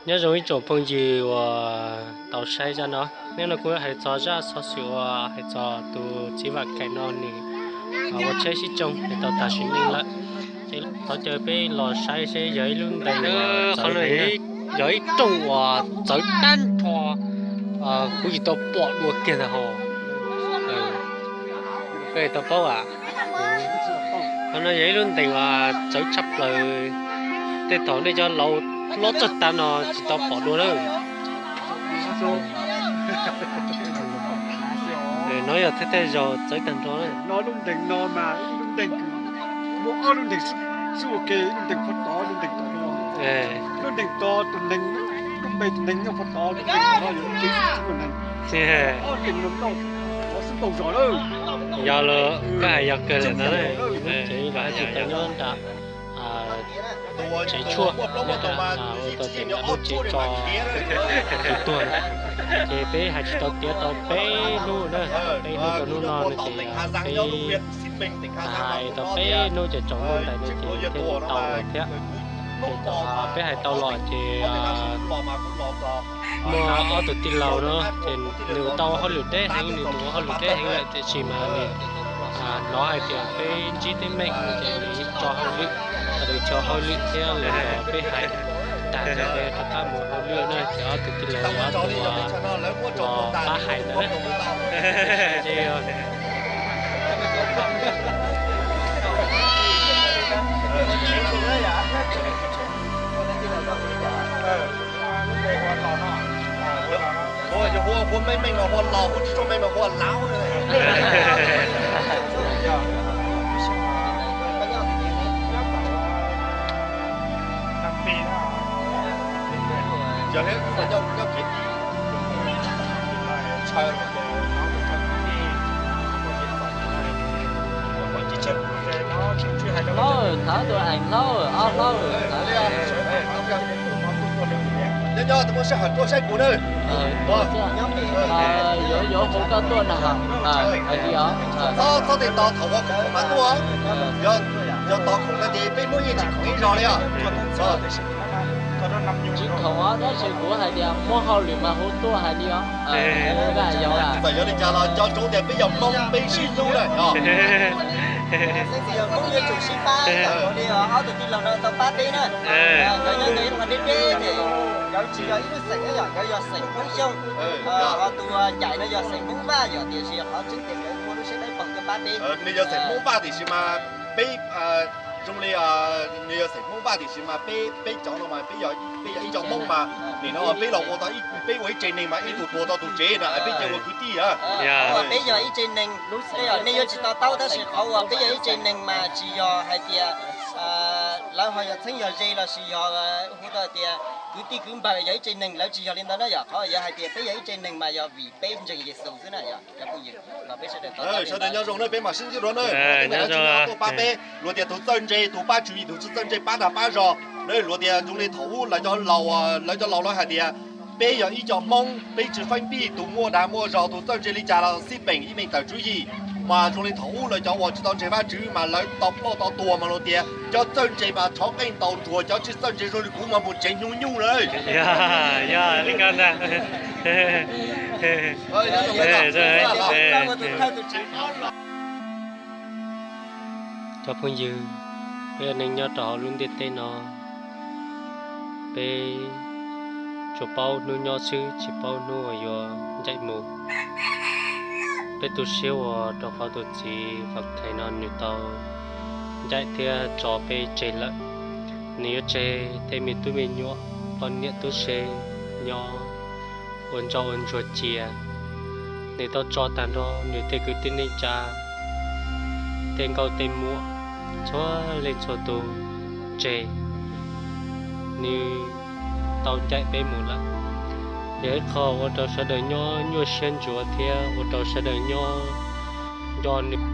Nyob zoo ib tsoom phooj ywg uas tau saib zaj no, hnub no kuv hais txog zaj xov xwm uas hais txog tus txiv Vam Kaim no nws ua tsheb sib tsoo es tau tag sim neej lawm. Ces thov caw peb los saib seb yog ib lub ntees, qhov no yog ib rooj uas txawv tag nrho, kuv tsis tau pom dua kiag ntag hos. Koj tau paub a? Qhov no yog ib lub ntees uas txawv tshaj plaws. Tej thaum nej cov laus hlob txog tav no tsis tau pom dua lawm. No yog thawj thawj zaug txawv tag nrho. Yog los koj hais yog kawg li ntawd. Ces los hais tsis tau nyob nram tsev tshuaj, ua tau tias lub tsev tso tus tuag. Ces peb hais tsis tau tiav tau peb hnub na, peb hnub rau hnub no no ces peb hais tau peb hnub ces tsaus ntuj ntais no ces thiaj li tau los thiab. Ces peb hais tau los ces muaj ob tug tij laug no ces nws tau hauj lwm deb heev, nws tus ua hauj lwm deb heev lawm tiam sis mas nws hnov hais tias peb ntsib teeb meem ces nws tso hauj lwm, nws tso hauj lwm thiab los peb hais tag ces peb rov qab mus hauj lwm na. Ces ob tug tij laug ob tug uas pab hais ntawd na. Hu, yog hu ua meej meej mas hu ua laus, hu tsis tshua meej mas hu ua laub. Yog li nyob kiv Hlaub, thov tus eem hlaub, ob hlaub. Nyob nyob tus muaj sij hawm tuaj saib kuv na. Yuav yuav hu koj tuaj na. Txhob txhob tes tos thaum ua khoom mas tuaj. Yog tos khoom no ces peb Hmoob yeej tsis khoom ib zaug li os. Tsis khoom os, tab sis kuv hais tias muaj hauj lwm mas hu tuaj hais li os. Txawm yog li cas los nco ntsoov tias peb yog Hmoob peb sib hlub na. Xeeb txiv yog Hmoob yuav tsum sib pab li os, ob tug tij laug no tau pab peb na. Nkawd nyob ntawm ib qho deb deb ces nkawd tsis yog ib lub xeem, nkawd yog xeem Hmoob Xyooj. Ho tus Ncaim no yog xeem Hmoob Vaj yom, tiam sis qhov tseeb tias nkawd muaj lub siab dawb paug tuaj pab peb. Nws yog xeem Hmoob Vaj tiam sis mas peb, zoo li, nws yog xeem Hmoob Vaj tiam sis mas peb, peb cov no mas peb yog, peb yog ib co Hmoob mas nim no peb los ua tau, peb ua ib tsev neeg mas ib tug tuag tau tus tsev na, peb cia ua kwv tij. Peb yog ib tsev neeg, nej yuav tsis to taub tab sis qhov uas peb yog ib tsev neeg mas tsis yog hais tias lawv ho yog txheeb yog ze los sis yog hu tau tias kwv tij kwv npawg yog ib tsev neeg, lawv tsis yog li ntawd na yom. Qhov yog hais tias peb yog ib tsev neeg mas yog vim peb ntseeg Yexus xwb na yom. Sawv daws nyob zoo na, peb mam sib ntsib dua na. Tuaj pab peb, luag tias tus txawj ntse tus pab tswv yim, tus txawj ntse pab dag pab zog. Luag tias zoo li thaum ub lawv cov laus, lawv cov laus lawv hais tias peb yog ib co Hmoob, peb tsis feeb pij, tus muaj dag muaj zog, tus txawj ntse li cas los xij peem ib meem tawm tswv yim. Mas zoo li thaum ub lawv cov uas tsis tau ntseeg Vajtswv mas lawv tau ploj tau tuag mas luag tias cov txawj ntse mas tshov qeej ntaus nruas, cov tsis txawj ntse zoo li kuv mas mus tsev hnyuv nyuj na. Cov phooj ywg, peb ua neej nyob rau hauv lub ntiaj teb no, peb tsuas paub hnub nyob xwb tsis paub hnub uas yuav ncaim mus. Peb tu siab ua rau qhov tus txiv Vam Thaiv no nws tau ncaim thiab tso peb tseg lawm. Nws yuav tseg tej me tub me nyuam, poj niam tub se nyob ua ntsoj ua ntsuag cia. Nws tau tso tag nrho nws tej kwv tij neej tsa, tej nkauj tej muam, txhua leej txhua tus tseg, nws tau ncaim peb mus lawm. Yog ib qho ua rau sawv daws nyob nyuaj siab ntsuav thiab ua rau sawv daws nyob nco nws.